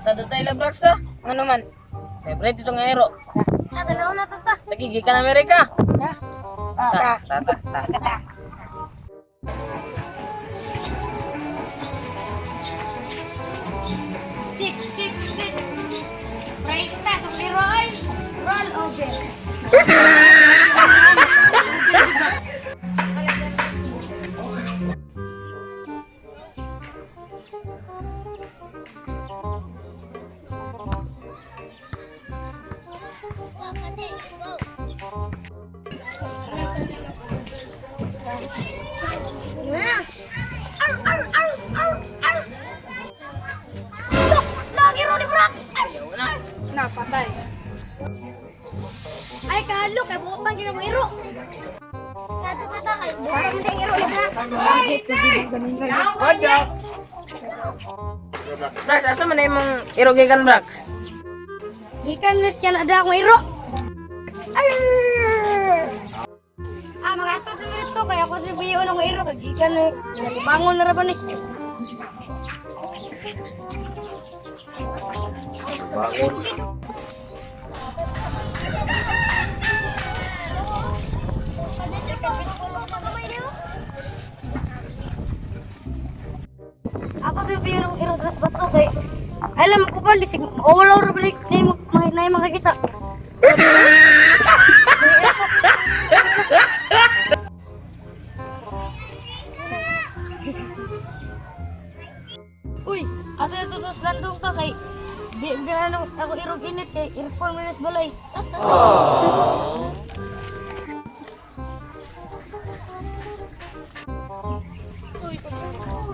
Tado tayo la Brax ta. Ano man? Favorite ito nga iro. Ta, tanaw na to ta. Lagi gikan Amerika. Ta. Ta, ta, ta, ta. Sit, sit, sit. Right ta sa iro ay roll over. Ar, ar, ar, ar, ar. Look, lagi ro ni Brax. Ayaw na. Napatay. Ay, kahalo, kay butang gina mo iro. Tata, tata, kay butang gina iro ni Brax. Brax, asa man na imong iro gikan, Brax? Gikan na siya na akong iro. Arr! Ah, magato sa mga kaya ako sa biyo ng iro. Kay gikan na, nagbangon na ra ba ni? Ako sa biyo ng iro dras bato kay alam ko ba lisig wala ra balik na na makikita. Uy, ato ito to sa landong to kay di ganano ako irog init kay aircon man sa balay.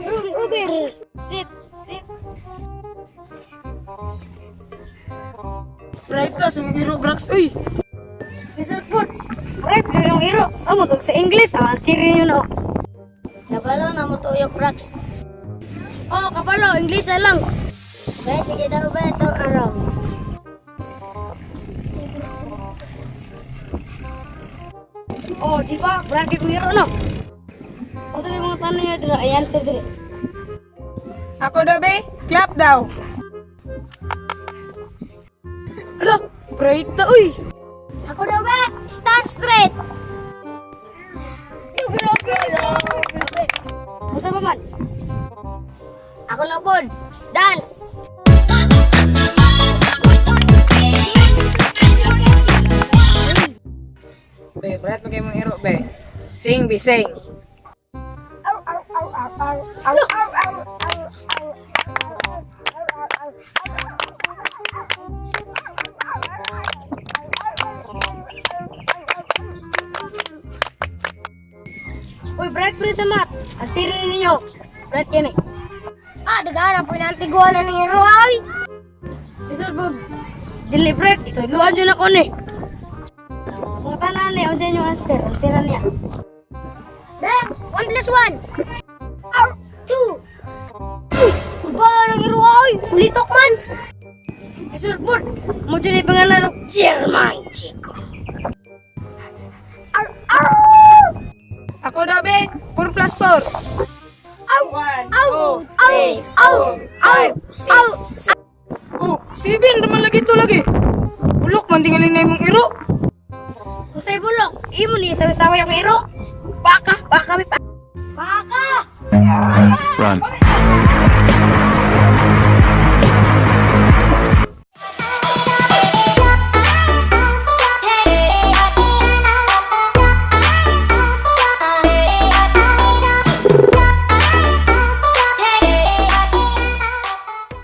Uy, Uber. Sit, sit. Right ta sa mga iro, Brax. Uy! Result po. Rep, yun ang iro. Amo tog sa English, ang answer yun oh. Nabalo na mo tuyok, Brax. Oh, kabalo, English na lang. Ba, sige daw ba itong araw? Oh, di ba? Bragi kong iro no. Ang sabi mga tanong nyo dito, ay answer dito. Ako daw, be. Clap daw. Ala, bright ta, uy. Ako daw ba? Stand straight! Ang sabi man? Ako na pod. Dance! Be, bright pa kay imong iro, be. Sing, be, sing. Uy, bright bro sa mat. Answer ninyo. Bright kini. Ah, dagaan ang pinantiguan na ni Roy! Result po, deliberate. Ito, luan yun ako ni. Mga tanan ni, unsa inyo answer? Answer niya. Ba, 1 plus 1! Ar, 2! Uy, ba nang iro ay, ulitok man. Result po, mo dyan yung pangalan ng Chairman Chico. Ar, ar! Ako daw, be. 4 plus 4. 1, Aw! 2, Aw! 3, Aw! 4, Aw! Aw! Oh, 7 naman lagi to lagi. Ulok man tingali na imong iro. Unsay bulok, imo ni sabi-sabi yung iro. Baka, baka mi pa. Baka! Run.